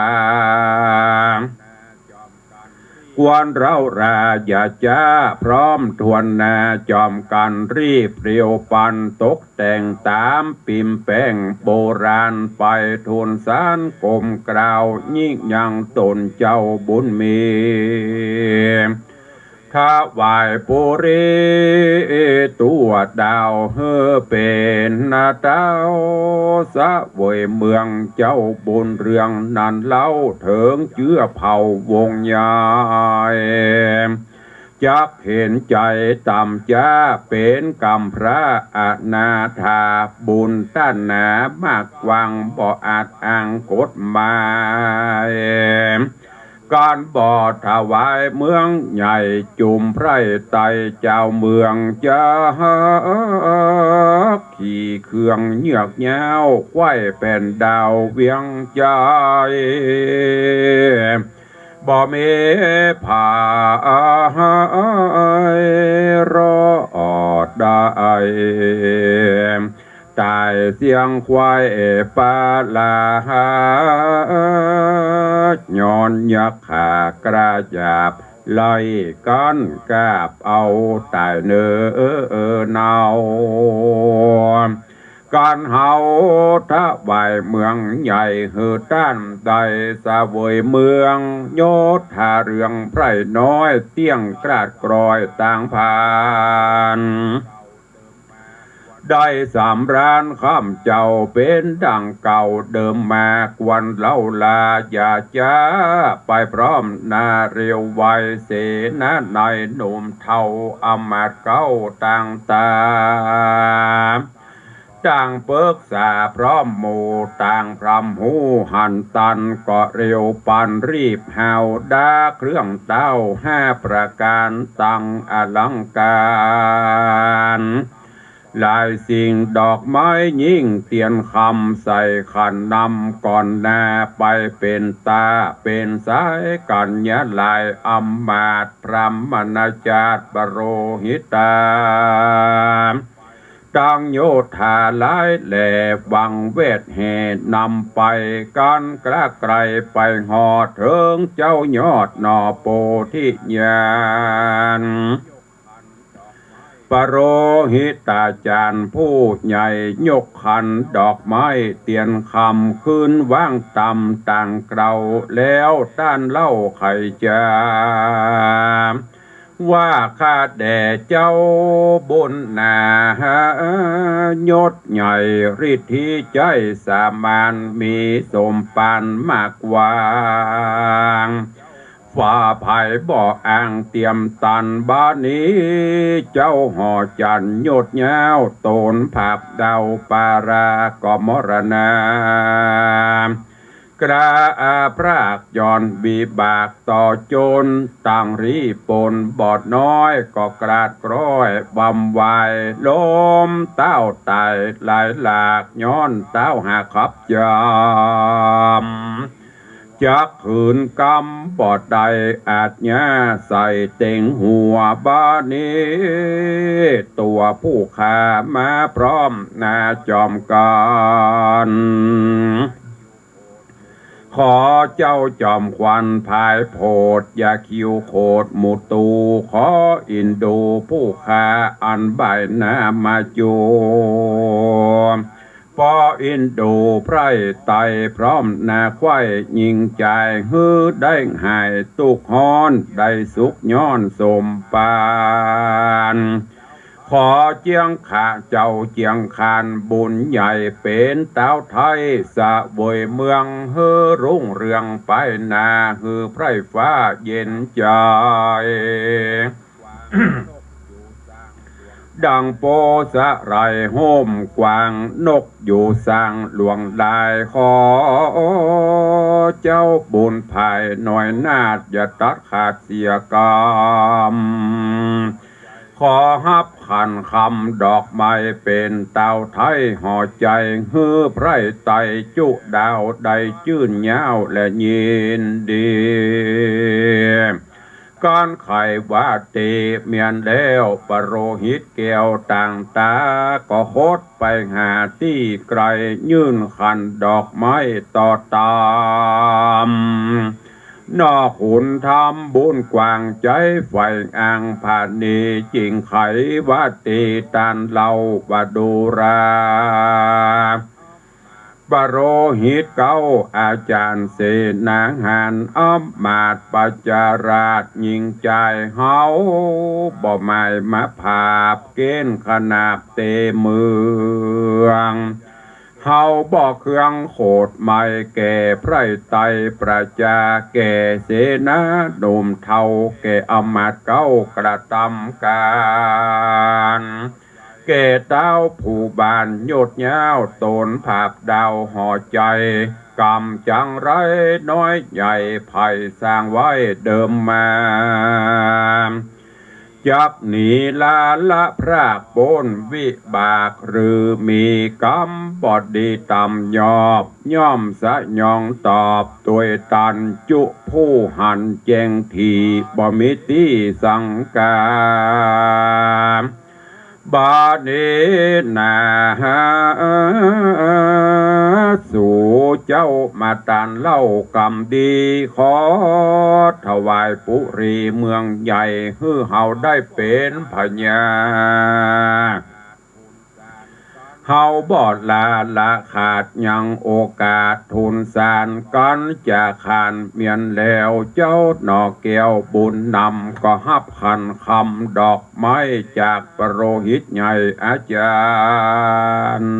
ควรเฮาลาอย่าจ๊าพร้อมถ้วนนา จอมกั๋นรีบเปรียวปัน ตกแต่งต๋ามปิ่มแป้งโบราณ ไปทูลสารก้มกล่าว ยิ่งยังต๋นเจ้าบุญมี ถวายปุรีตั๋วดาว หื้อเป๋นนาเต๊าเสวยเมือง เจ้าบุญเรืองนั้นเล่า เถิงเจื้อเผ่าวงศ์ใหญ่ จักเห็นใจ๋ต่ำจ๊า เป๋นกำพร้าอนาถา บุญต้านหนามากกว้าง บ่อาจอ้างกฎหมาย การบ่ถวายเมืองใหญ่จุ่มไพร่ไตร เจ้าเมืองจักขี่เคืองเยือกย้าว ไขว้แผ่นดาวเวียงจันทน์ บ่มีผายรอดได้ ต๋ายเสี้ยงควายปลา ย้อนยักษ์ข้ากระหยาบ ไล่กั๋นกาบเอาต๋ายเนินเอา การเฮาถวายเมืองใหญ่ หื้อต้านได้เสวยเมือง ยศถาเรืองไพร่น้อย เตี้ยงกราดกรอยตางผาน ได้สำราญข้ามเจ้า เป๋นดั่งเก่าเดิมมา ควรเล่าลา อย่าจ๊าไปพร้อมหน้าเร็วไว เสนานัยหนุ่มเฒ่าอำมาตย์เก๊าต่างต๋า ต่างปึกษาพร้อมหมู่ ต่างพร่ำฮู้หันตัน ก็เร็วปานรีบฮาว ดาเครื่องเต้าห้าประก๋าน ตังอลังก๋ารหลายสิ่ง ดอกไม้ยิ่งเตียนคำ ใส่ขันนำก่อนหน้าไป เป๋นต๋าเป๋นสายกั๋นยะหลาย อำมาตย์พราหมณาจารย์ ปโรหิตา ตังโยธาหลายแหล่ วังเวทแห่นำไป ก๋านกล้าไกลไปฮอด เถิงเจ้ายอดหน่อโพธิญาณ ปโรหิตาจารย์ผู้ใหญ่ ยกขันดอกไม้เตียนคำ ขึ้นวางต่ำต่างเกลา แล้วต้านเล่าไขจ๋า ว่าข้าแด่เจ้าบุญนา ยศใหญ่ฤทธิใจ๊สามาน มีสมปานมากกว้าง ฝ่าไผบ่อ้างเตียมตัน บ่านี้เจ้าหอจันทน์ยศยาว ต๋นผาบดาวปาราก็มรณา กล้าพรากย้อนวิบากต่อจน ตังรีปนบอดน้อย ก็กราดกร้อยบำวาย ล้มเต้าต๋ายหลายหลาก ย้อนเต้าหาขับจำ จักหืนกำบ่ได้อาจญา ใส่เต็งหัว บ่านี้ตั๋วผู้ข้ามาพร้อมหน้าจอมกั๋น ขอเจ้าจอมขวัญผายโผด อย่าคิ้วโขดหมู่ตู่ ขออินดูผู้ข้าอันบ่ายหน้ามาจู ปออินดูไพร่ไตรพร้อมหน้าไขว้ ยิ่งใจ๋หื้อได้หายตุ๊กข์ฮ้อน ได้สุขย้อนสมปาน ขอเจียงข้าเจ้าเจียงคานบุญใหญ่ เป๋นเต้าไทยเสวยเมือง หื้อรุ่งเรืองไปหน้า หื้อไพร่ฟ้าเย็นใจ๋ ดังโปสะไหล่ฮ่มกว้าง นกอยู่ส่างหลวงได้ ขอเจ้าบุญภายน้อยนาฏ อย่าตัดขาดเสียกำ ขอฮับขันคำดอกไม้ เป๋นเต้าไทยห่อใจ๋ หื้อไพร่ไตรจุดาว ได้จื้นยาวและยินดี ก๋านไขว่าเตเมียนแล้ว ปโรหิตแก้วต่างต๋า ก็หดไปหาตี้ไกล ยื่นขันดอกไม้ต่อต๋าม นอกขุนทำบุญกว้างใจ๋ ใฝ่อ้างผาณี จิ่งไขว่าเตต้านเล่าว่าดูรา ปโรหิตเก๊าอาจ๋ารย์เสนาหาร อำมาตย์ปัจจาราชยิ่งใจ๋ เฮาบ่หมายมาผาบเก๋ณฑ์ขนาบเตเมือง เฮาบ่เคืองโขดไม้แก่ไพร่ไตรประจา แก่เสนาหนุ่มเฒ่า แก่อำมาตย์เก๊ากระตำก๋าน แก่เต้าผู้บ้านยศยาว ต๋นผาบดาวห่อใจ๋ กรรมจังไรน้อยใหญ่ไผ่สร้างไว้เดิมมา จักหนีลาละพรากป๊นวิบาก หรือมีกรรมบ่ดีต่ำยอบ ย่อมสยองตอบตวยตัน จุผู้หันแจ้งถี่ บ่มีตี้สังกา บาดนี้นา สูเจ้ามาตานเล่ากำดี ขอถวายปุรีเมืองใหญ่ หื้อเฮาได้เป๋นพญา เฮาบ่ลาละขาดยังโอกาส ทูลสารกั๋นจะขานเมียนแล้ว เจ้าหน่อแก้วบุญนำ ก็ฮับขันคำดอกไม้จากปโรหิตใหญ่อาจารย์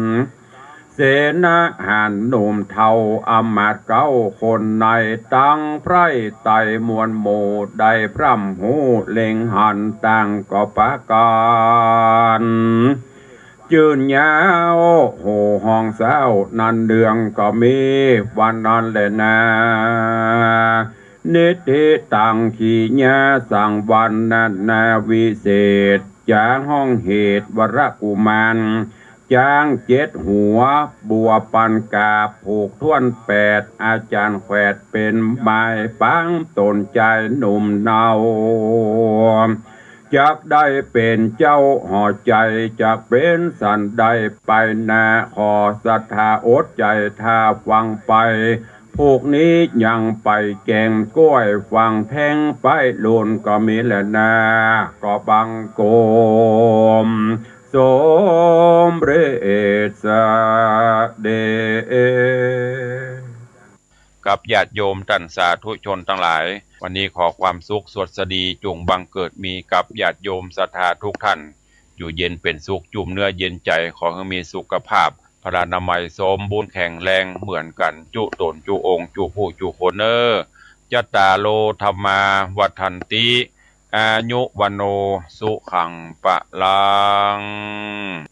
เสนาหารหนุ่มเฒ่าอำมาตย์เก๊าคนใน ตังไพร่ไตรมวลหมู่ ได้พร่ำฮู้เล็งหันต่างก็ประก๋าน จื้นยาวโห่ฮ้องเซ้านั้นเรื่องก็มีวันนั้นแลนา นิธิตังขีญาสังวรรณนาวิเศษ จ๋าฮ้องเหตุวรกุมาร จ๊างเจ็ดหัว บัวปันกาบผูกถ้วนแปด อาจารย์แขวดเป๋นไม้ปังต๋นจายหนุ่มเนา จักได้เป๋นเจ้าหอใจ๋ จักเป๋นสันใดไปนา ขอศรัทธาอดใจ๋ถ้าฟังไป ผูกนี้ยังไปแกงก้วย ฟังแท้งไปลุนก็มีแลนา ก็บังคมสมเร็จเสด็จ กับญาติโยมต้านสาธุชนตังหลาย วันนี้ขอความสุขสวัสดีจุ่งบังเกิดมีกับญาติโยมศรัทธาทุกท่าน อยู่เย็นเป๋นสุข จุ่มเนื้อเย็นใจ๋ ขอหื้อมีสุขภาพ พลานามัยสมบูรณ์แข็งแรงเหมือนกั๋นจุต๋นจุองค์จุผู้จุคนเน่อ จัตตาโร ธัมมา วัฑฒันติ อายุ วัณโณ สุขัง พลัง